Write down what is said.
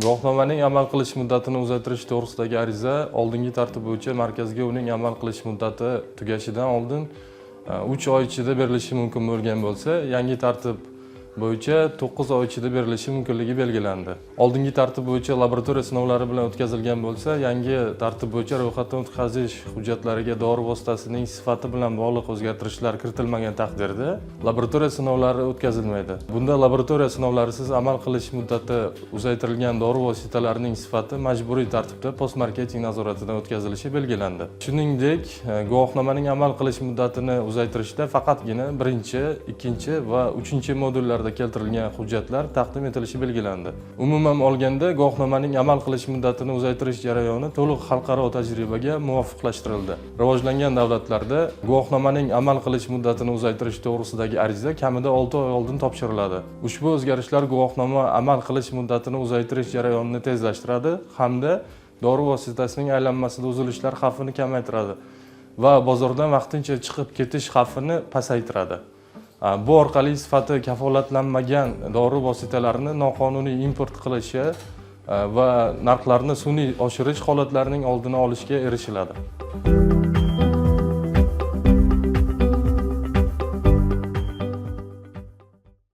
Guvohnomaning amal qilish muddatini uzaytirish to'g'risidagi ariza oldingi tartib bo'yicha markazga uning amal qilish muddati tugashidan oldin 3 oy ichida berilishi mumkin bo'lgan bo'lsa, yangi tartib bo'yicha 9 oy ichida berilishi mumkinligi belgilandi. Oldingi tartib bo'yicha laboratoriya sinovlari bilan o'tkazilgan bo'lsa, yangi tartib bo'yicha ro'yxatdan o'tkazish hujjatlariga dori vositasining sifati bilan bog'liq o'zgartirishlar kiritilmagan taqdirda laboratoriya sinovlari o'tkazilmaydi. Bunda laboratoriya sinovlarisiz amal qilish muddati uzaytirilgan dori vositalarining sifati majburiy tartibda post marketing nazoratidan o'tkazilishi belgilandi. Shuningdek, guvohnomaning amal qilish muddatini uzaytirishda faqatgina birinchi, ikkinchi va uchinchi modullarda keltirilgan hujjatlar taqdim etilishi belgilandi. Umuman olganda, guvohnomaning amal qilish muddatini uzaytirish jarayoni to'liq xalqaro tajribaga muvofiqlashtirildi. Rivojlangan davlatlarda guvohnomaning amal qilish muddatini uzaytirish to'g'risidagi ariza kamida 6 oy oldin topshiriladi. Ushbu o'zgarishlar guvohnoma amal qilish muddatini uzaytirish jarayonini tezlashtiradi hamda dori vositasining aylanmasida uzilishlar xavfini kamaytiradi va bozordan vaqtincha chiqib ketish xavfini pasaytiradi. Bu orqali sifati kafolatlanmagan dori vositalarini noqonuniy import qilishi va narxlarni sun'iy oshirish holatlarining oldini olishga erishiladi.